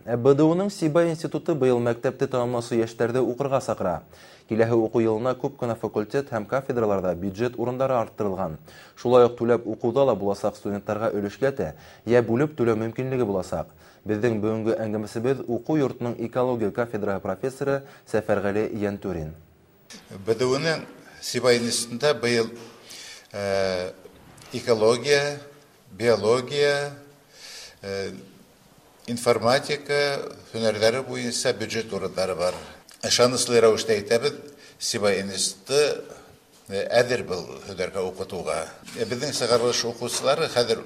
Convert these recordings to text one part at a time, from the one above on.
Ә БДУның Сибай институты быйыл мәктәпте тамамлаусы йәштәрҙе уҡырға саҡыра. Киләһе уҡыу йылына күп кенә факультет һәм кафедраларҙа бюджет урындары арттырылған. Шулай уҡ түләп уҡыуҙа ла буласаҡ студенттарға өлөшләтә, йә бүлеп түләү мөмкинлеге буласаҡ. Беҙҙең бөгөнгө әңгәмәсебеҙ уҡыу йортоноң экология кафедраһы профессоры Сәфәрғәле Йәнтүрин. БДУның Сибай институтында быйыл экология, биология, информатика һөнәрҙәре буйынса бюджет урындары бар. Ышаныслы рәүештә әйтәбеҙ, Сибай институты әҙер был һөнәргә уҡытыуға. Беҙҙең сығарылыш уҡыусылары хәҙер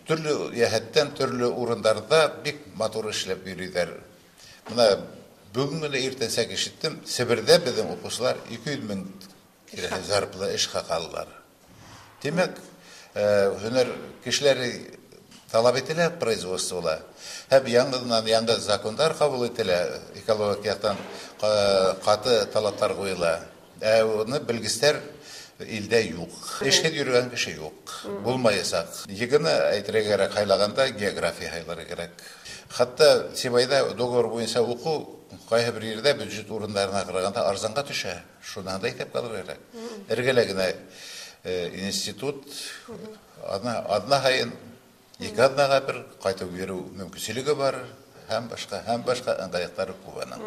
төрлө йәһәттән төрлө урындарҙа бик матур эшләп йөрөйҙәр. Бына бөгөн генә иртәнсәк ишеттем, Себерҙә беҙҙең уҡыусылар 200 мең тирәһе зарплы эш хаҡы алалар. Тимәк, һөнәр кешеләре талап ителә производствола. Һәм яңынан яңы закондар ҡабул ителә, экологик яҡтан ҡаты талаптар ҡуйыла. Ә уны белгестәр илдә юҡ. Эшһеҙ йөрөгән кеше юҡ. Булмаясаҡ. ЕГЭны әйтергә кәрәк, һайлағанда география һайларға кәрәк. Хатта Сибайҙа договор буйынса уҡыу ҡайһы бер ерҙә бюджет урындарына ҡарағанда арзанға төшә. Шунан да иҫәпкә алырға кәрәк. Эргәлә генә институт аҙна һайын, ике аҙнаға бер ҡайтып йөрөү мөмкинселеге бар, һәм башҡа ыңғайлыҡтары күп аның.